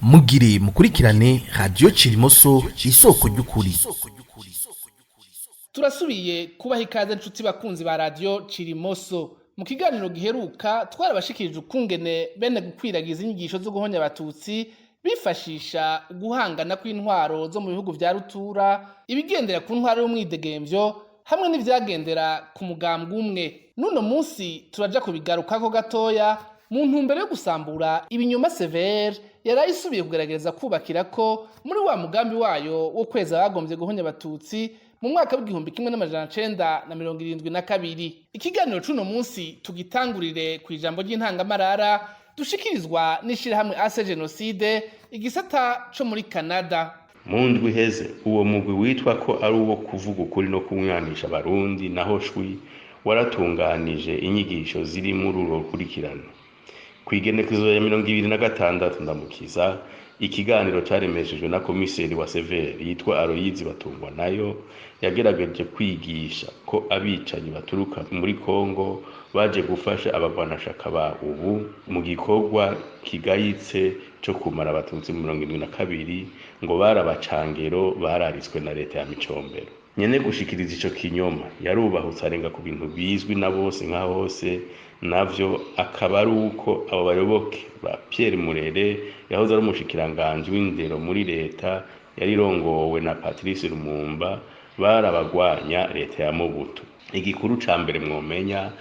Mugire mukurikirane Radiyo Cirimoso, isoko ry'ukuri. Turasubiye kubaha ikaze, nshuti bakunzi ba Radiyo Cirimoso. Mu kiganiro giheruka twarabashikirije ukungene bene gukwiragiza inyigisho zo guhonya Abatutsi bifashisha guhangana kw'intwaro zo mu bihugu vya rutura, ibigendera ku ntwaro y'umwidegemvyo hamwe n'ivyagendera ku mugambwe umwe. N'uno munsi turaja kubigarukako gatoya mu ntumbero yo gusambura ibinyoma CVR yaraye isubiye kugerageza kubakira ko muri wa mugambi wayo wo kweza abagombye guhonya Abatutsi mu mwaka w'1972. Ikiganiro c'uno munsi tugitangurire ku ijambo ry'intangamarara dushikirizwa n'ishirahamwe AC Génocide, igisata co muri Canada. Mu ndwi iheze, uwo mugwi witwa ko ari uwo kuvuga ukuri no kunywanisha Abarundi, naho shwi, waratunganije inyigisho ziri muri urwo rukurikirane. Kw'igenekerezo ya 26 Ndamukiza, ikiganiro caremeshejwe na komiseri wa CVR yitwa Aloyizi Batungwa nayo yagerageje kwigisha ko abicanyi baturuka muri Kongo baje gufasha abagwanashaka ba ubu mu gikorwa kigayitse co kumara Abatutsi mu 72, ngo bari abacangero bararitswe na leta ya Micombero. Nyene gushikiriza ico kinyoma yarubahutse arenga ku bintu bizwi na bose nka hose, navyo akaba ari uko abo bayoboke ba Pierre Murere, yahoze ari umushikiranganji w'indero muri leta yari irongowe na Patrice Lumumba, barabagwanya leta ya Mobutu. Igikuru ca mbere mwomenya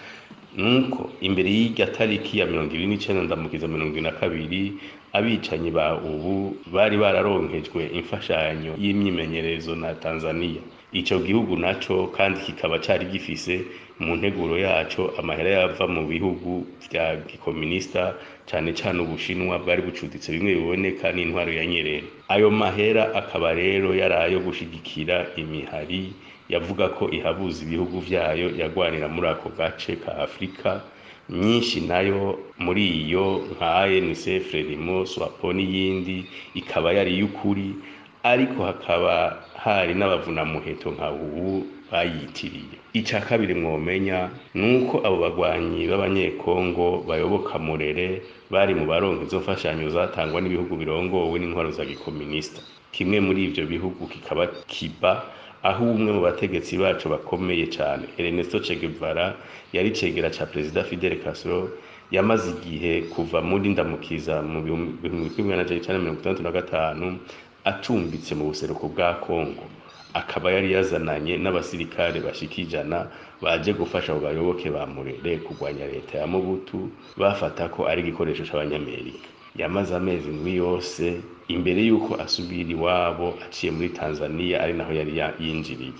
nuko imbere y'irya tariki ya 29 Ndamukiza 72, abicanyi ba ubu bari bararonkejwe imfashanyo y'imyimenyerezo na Tanzania. Ico gihugu naco kandi kikaba cari gifise mu nteguro yaco amahera yava mu bihugu vya gikominista, cane cane Ubushinwa bwari bucuditse bimwe biboneka n'intwaro ya Nyerere. Ayo mahera akaba rero yari ayo gushigikira imihari yavuga ko ihabuza ibihugu vyayo yagwanira muri ako gace ka Afrika. Myinshi nayo muri iyo nka ANC, Frelimo, SWAPO n'iyindi ikaba yari iy'ukuri, ariko hakaba hari n'abavunamuheto nka ubu bayitiriye. Ica kabiri mwomenya nuko abo bagwanyi b'Abanyekongo bayoboka Murere bari mu baronka izo mfashanyo zatangwa n'ibihugu birongowe n'intwaro za gikominista, kimwe muri ivyo bihugu kikaba Cuba, aho umwe mu bategetsi baco bakomeye cane, Ernesto Che Guevara, yari cegera ca Perezida Fidel Castro, yamaze igihe kuva muri Ndamukiza mu 1965 acumbitse mu buseruko bwa Kongo, akaba yari yazananye n'abasirikare bashika 100 baje gufasha abo bayoboke ba Murere kurwanya leta ya Mobutu bafata ko ari igikoresho c'Abanyamerika. Yamaze amezi 7 yose imbere y'uko asubira iwabo aciye muri Tanzania, ari naho yari yinjiriye.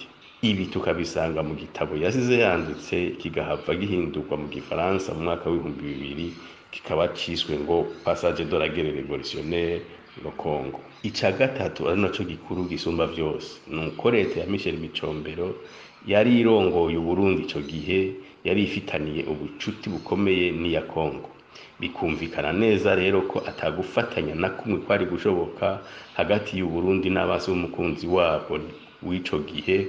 Ibi tukabisanga mu gitabo yasize yanditse, kigahava gihindurwa mu gifaransa mu mwaka w'2000, kikaba ciswe ngo "Passage de la guerre révolutionnaire le Congo". Ica gatatu, ari naco gikuru gisumba vyose, nuko leta ya Michel Micombero yari irongoye Uburundi ico gihe yari ifitaniye ubucuti bukomeye n'iya Congo. Bikumvikana neza rero ko atagufatanya na kumwe kwari gushoboka hagati y'Uburundi n'abasi b'umukunzi wabwo w'ico gihe,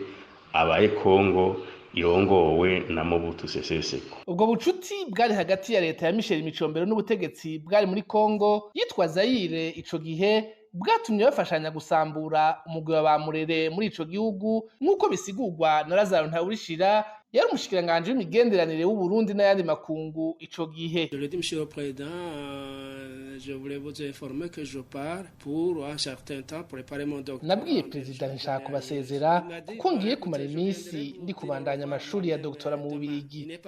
abaye Congo irongowe na Mobutu Sese Seko. Ubwo bucuti bwari hagati ya leta ya Michel Micombero n'ubutegetsi bwari muri Congo yitwa Zaire ico gihe bwatumye bafashanya gusambura umugwi wa Bamurere muri ico gihugu, nk'uko bisigurwa na Lazaro Ntawurishira, yari umushikiranganji w'imigenderanire w'Uburundi n'ayandi makungu ico gihe. Je le dis, Monsieur le Président, je voulais vous informer que je pars pour un certain temps préparer mon doctorat. Nabwiye perezida nshaka kubasezera kuko ngiye kumara iminsi ndi kubandanya amashuri ya doctorat mu Bubirigi.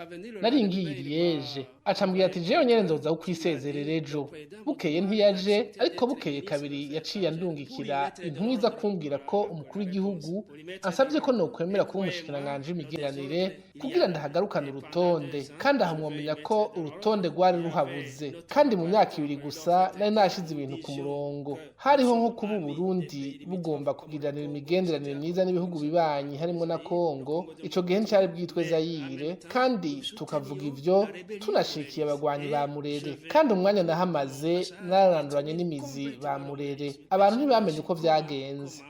Nari ngiye i Liège. Aca ambwira ati: "Jewe nyene nzoza kukwisezerera ejo." Bukeye ntiyaje, ariko bukeye kabiri yaciye andungikira intumwa iza kumbwira ko umukuru w'igihugu ansabye ko nokwemera kuba umushikiranganji w'imigenderanire kugira ndahagarukane urutonde. Kandi aha mwomenya ko urutonde rwari ruhabuze, kandi mu myaka 2 gusa nari nashize ibintu ku murongo. Hariho nko kuba Uburundi bugomba kugiranira imigenderanire myiza n'ibihugu bibanyi, harimo na Kongo, ico gihe ncari bwitwe Zayire, kandi tukavuga ivyo tunashikiye abagwanyi ba Murere. Kandi umwanya nahamaze nararanduranye n'imizi ba Murere. Abantu ntibamenye uko vyagenze,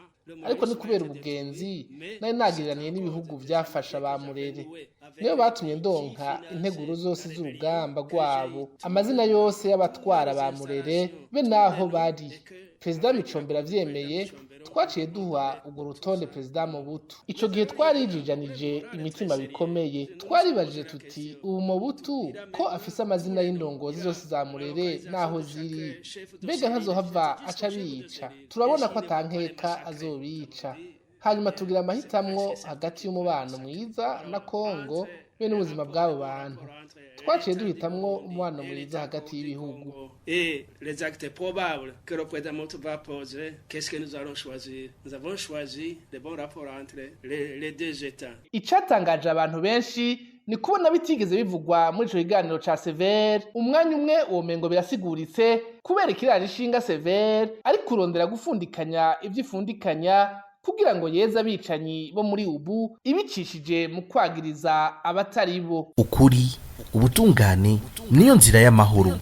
ariko ni kubera ubugenzi nari nagiriraniye n'ibihugu vyafasha ba Murere. Niyo batumye ndonka integuro zose z'urugamba rwabo, amazina yose y'abatwara ba Murere be n'aho bari. Perezida Micombero avyemeye, twaciye duha urwo rutonde Perezida Mobutu. Ico gihe twarijijanije imitima bikomeye, twaribajije tuti: "Ubu Mobutu ko afise amazina y'indongozi zose za Murere n'aho ziri, mbega ntazohava aca abica?" Turabona ko atankeka azobica. Hanyuma tugira amahitamwo hagati y'umubano mwiza na Kongo be n'ubuzima bw'abo bantu. Twaciye duhitamwo umubano mwiza hagati y'ibihugu. Et les actes probables que le président Mobutu va poser, qu'est-ce que nous allons choisir? Nous avons choisi les bons rapports entre les deux États. Icatangaje abantu benshi ni kubona bitigeze bivugwa muri ico kiganiro ca CVR. Umwanya umwe womengo birasiguritse, kubera ikirara ishinga CVR ari kurondera gufundikanya ivyo ifundikanya kugira ngo yeze abicanyi bo muri ubu, ibicishije mu kwagiriza abatari bo. Ukuri, ubutungane niyo nzira y'amahoro.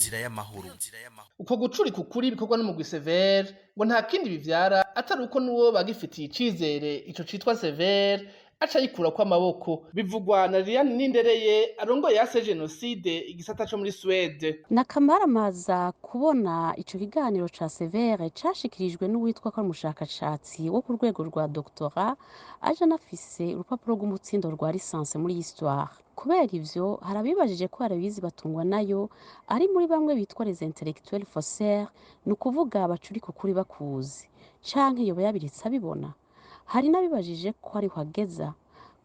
Uko gucurika ukuri bikorwa n'umugwi CVR ngo nta kindi bivyara atari uko n'uwo bagifitiye icizere ico citwa CVR aca yikurako amaboko. Bivugwa na Liliane Nindereye, arongoye AC Génocide, igisata co muri Suède. Nakamaramaza kubona ico kiganiro ca CVR cashikirijwe n'uwitwa ko ari umushakashatsi wo ku rwego rwa doctorat, aje anafise urupapuro rw'umutsindo rwa licence muri histoire. Kubera ivyo, hari abibajije ko Aloys Batungwanayo ari muri bamwe bitwa les intellectuels faussaires, ni ukuvuga bacurika ukuri bakuzi, canke yoba yabiritse abibona. Hari n'abibajije ko ariho ageza,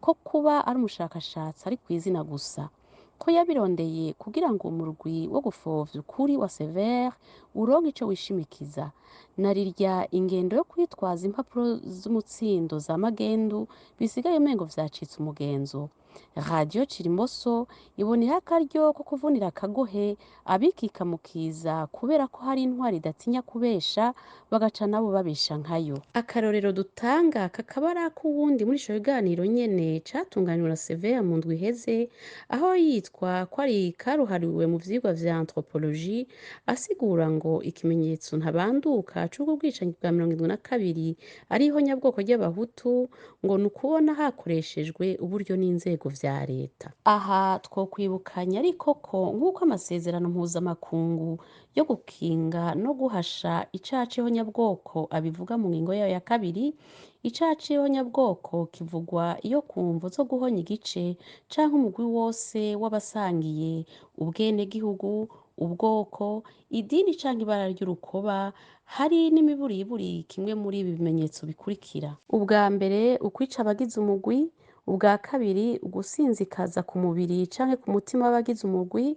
ko kuba ari umushakashatsi ari kw'izina gusa, ko yabirondeye kugira ngo umurwi wo gupfovya ukuri wa CVR uronke ico wishimikiza. Narirya ingendo yo kwitwaza impapuro z'umutsindo za magendu bisigaye umengo vyacitse umugenzo, Radiyo Cirimoso ibonera akaryo ko kuvunira akagohe abikika mukiza, kubera ko hari intwari idatinya kubesha, bagaca nabo babesha nkayo. Akarorero dutanga kakaba ari ak'uwundi muri ico kiganiro nyene catunganywa na CVR mu ndwi iheze, aho yitwa ko ari karuhariwe mu vyigwa vya anthropologie, asigura ngo ikimenyetso ntabanduka c'ubwo bwicanyi bwa 72 ari ihonyabwoko ry'Abahutu ngo ni ukubona hakoreshejwe uburyo n'inzego vya leta. Aha twokwibukanya ariko ko nk'uko amasezerano mpuzamakungu yo gukinga no guhasha icaha c'ihonyabwoko abivuga mu ngingo yayo ya kabiri, icaha c'ihonyabwoko kivugwa iyo ku mvo zo guhonya igice canke umugwi wose w'abasangiye ubwenegihugu, ubwoko, idini canke ibara ry'urukoba hari n'imiburiburi kimwe muri ibi bimenyetso bikurikira: ubwa mbere, ukwica abagize umugwi; ubwa kabiri, ugusinzikaza ku mubiri canke ku mutima w'abagize umugwi;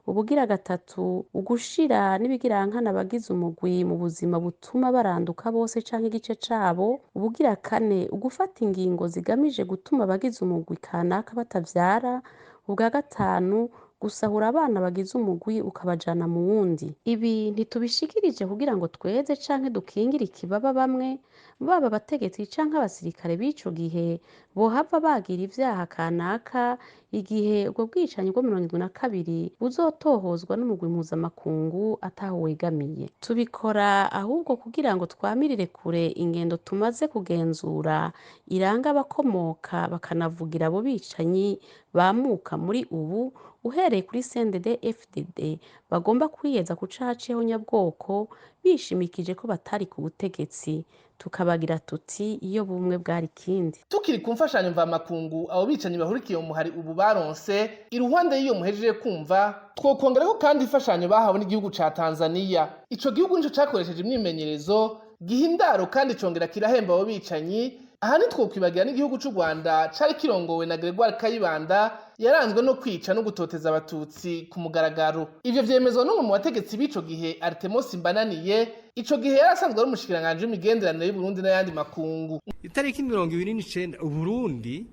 ubugira gatatu, ugushira n'ibigirankana abagize umugwi mu buzima butuma baranduka bose canke igice cabo; ubugira kane, ugufata ingingo zigamije gutuma abagize umugwi kanaka batavyara; ubwa gatanu, gusahura abana bagize umugwi ukabajana mu wundi. Ibi ntitubishikirije kugira ngo tweze canke dukingire ikibaba bamwe, baba abategetsi canke abasirikare b'ico gihe bohava bagira ivyaha kanaka igihe ubwo bwicanyi bwo 72 buzotohozwa n'umugwi mpuzamakungu ataho wegamiye. Tubikora ahubwo kugira ngo twamirire kure ingendo tumaze kugenzura iranga abakomoka bakanavugira abo bicanyi bamuka muri ubu, uhereye kuri CNDD FDD, bagomba kwiyeza ku caha c'ihonyabwoko bishimikije ko batari ku butegetsi. Tukabagira tuti: "Iyo bumwe bwari ikindi." Tukiri ku mfashanyo mvamakungu abo bicanyi bahurikiye mu muhari ubu baronse, iruhande y'iyo muhejeje kumva, twokongerako kandi imfashanyo bahawe n'igihugu ca Tanzania. Ico gihugu nico cakoresheje imyimenyerezo giha indaro kandi congera kirahemba abo bicanyi. Aha ntitwokwibagira n'igihugu c'u Rwanda cari kirongowe na Gregoire Kayibanda, yaranzwe no kwica no gutoteza Abatutsi ku mugaragaro. Ivyo vyemezwa n'umwe mu bategetsi b'ico gihe, Artemos Mbananiye. Ico gihe yari asanzwe ari umushikiranganji w'imigenderanire y'Uburundi n'ayandi makungu. Itariki 29 Uburundi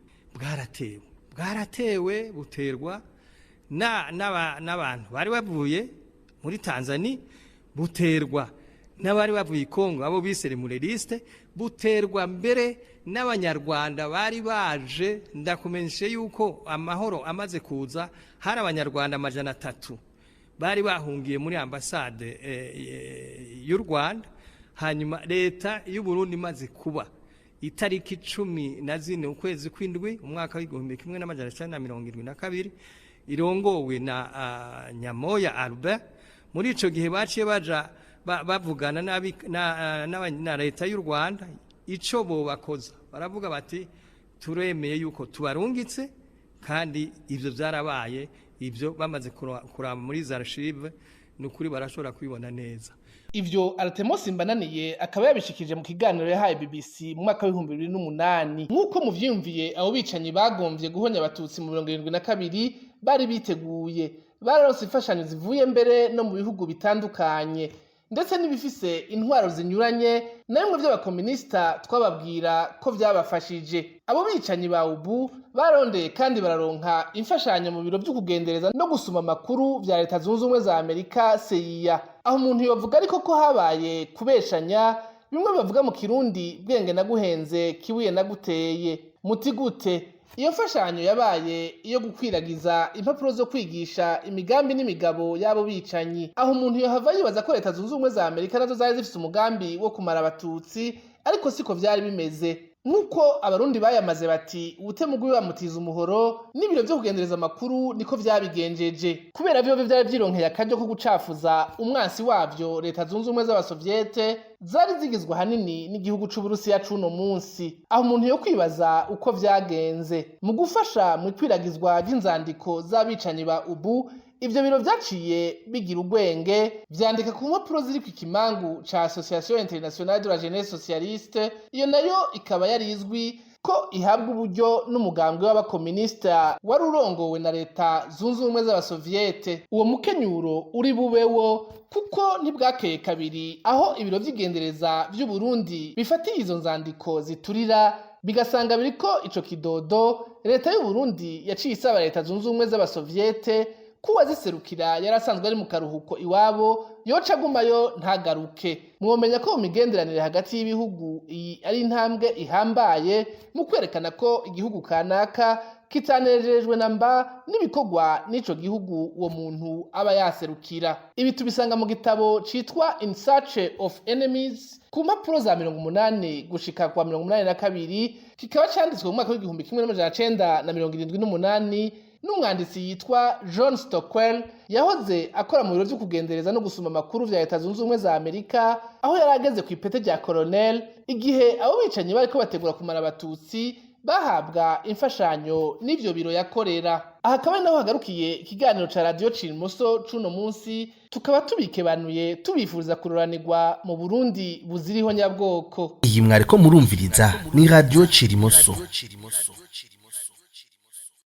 bwaratewe, buterwa n'abantu bari bavuye muri Tanzania, buterwa n'abari bavuye i Kongo, abo bise Mureristes, buterwa mbere n'Abanyarwanda bari baje. Ndakumenyeshe yuko amahoro amaze kuza, hari Abanyarwanda 300 bari bahungiye muri ambasade y'u Rwanda. Hanyuma leta y'u Burundi imaze kuba Itariki 14 ukwezi kw'indwi umwaka w'1972, irongowe na Nyamoya Albert. Muri ico gihe baciye baja bavugana na leta y'u Rwanda ico bobakoza. Baravuga bati: "Turemeye yuko tubarungitse." Kandi ivyo vyarabaye. Ivyo bamaze kuraba muri za archive, ni ukuri barashobora kubibona neza. Ivyo Artemos Mbananiye akaba yabishikije mu kiganiro yahaye BBC mu mwaka w'2008. Nk'uko muvyiyumviye, abo bicanyi bagomvye guhonya Abatutsi mu 72 bari biteguye, bararonse imfashanyo zivuye mbere no mu bihugu bitandukanye, ndetse n'ibifise intwaro zinyuranye na bimwe vy'abakominisita twababwira ko vyabafashije. Abo bicanyi ba ubu barondeye kandi bararonka imfashanyo mu biro vy'ukugendereza no gusuma amakuru vya Leta Zunze Ubumwe za Amerika, CIA. Aho umuntu yovuga ariko ko habaye kubeshanya, bimwe bavuga mu Kirundi: "Bwenge naguhenze, kibuye naguteye." Muti gute? Iyo mfashanyo yabaye iyo gukwiragiza impapuro zo kwigisha imigambi n'imigabo y'abo bicanyi. Aho umuntu yohava yibaza ko Leta Zunze Ubumwe za Amerika nazo zari zifise umugambi wo kumara Abatutsi, ariko siko vyari bimeze. Nk'uko Abarundi bayamaze bati: "Uwutemugwi bamutiza umuhoro." N'ibiro vyo kugendereza amakuru niko vyabigenjeje, kubera vyo vyari vyironkeye akaryo ko gucafuza umwansi wavyo, Leta Zunze Ubumwe z'Abasovyete, zari zigizwe ahanini n'igihugu c'Uburusiya c'uno munsi. Aho umuntu yo kwibaza uko vyagenze mu gufasha mu ikwiragizwa ry'inzandiko z'abicanyi ba ubu. Ivyo biro vyaciye bigira ubwenge, vyandika ku mpapuro ziri ku ikimangu ca Association Internationale de la Jeunesse Socialiste. Iyo nayo ikaba yari izwi ko ihabwa uburyo n'umugambwe w'abakominisita wari urongowe na Leta Zunze Ubumwe z'Abasovyete. Uwo mukenyuro uri bubewo, kuko ntibwakeye kabiri aho ibiro vy'igendereza vy'Uburundi bifatiye izo nzandiko ziturira, bigasanga biriko ico kidodo. Leta y'Uburundi yaciye isaba Leta Zunze Ubumwe z'Abasovyete ko uwaziserukira yari asanzwe ari mu karuhuko iwabo yoca agumayo ntagaruke. Mwomenya ko mu migenderanire hagati y'ibihugu iyi ari intambwe ihambaye mu kwerekana ko igihugu kanaka kitanejejwe na mba n'ibikorwa n'ico gihugu uwo muntu aba yaserukira. Ibi tubisanga mu gitabo citwa In Search of Enemies, ku mpapuro za 80 gushika kwa 82, kikaba canditswe mu mwaka w'1978 n'umwanditsi yitwa John Stockwell, yahoze akora mu biro vyo kugendereza no gusuma amakuru vya Leta Zunze Ubumwe za Amerika, aho yari ageze ku ipete rya colonel igihe abo bicanyi bariko bategura kumara Abatutsi bahabwa imfashanyo n'ivyo biro yakorera. Aha akaba ari naho hagarukiye ikiganiro ca Radiyo Cirimoso c'uno munsi. Tukaba tubikebanuye, tubifuriza kuroranirwa mu Burundi buziriho nyabwoko. Iyi mwariko murumviriza ni Radiyo Cirimoso.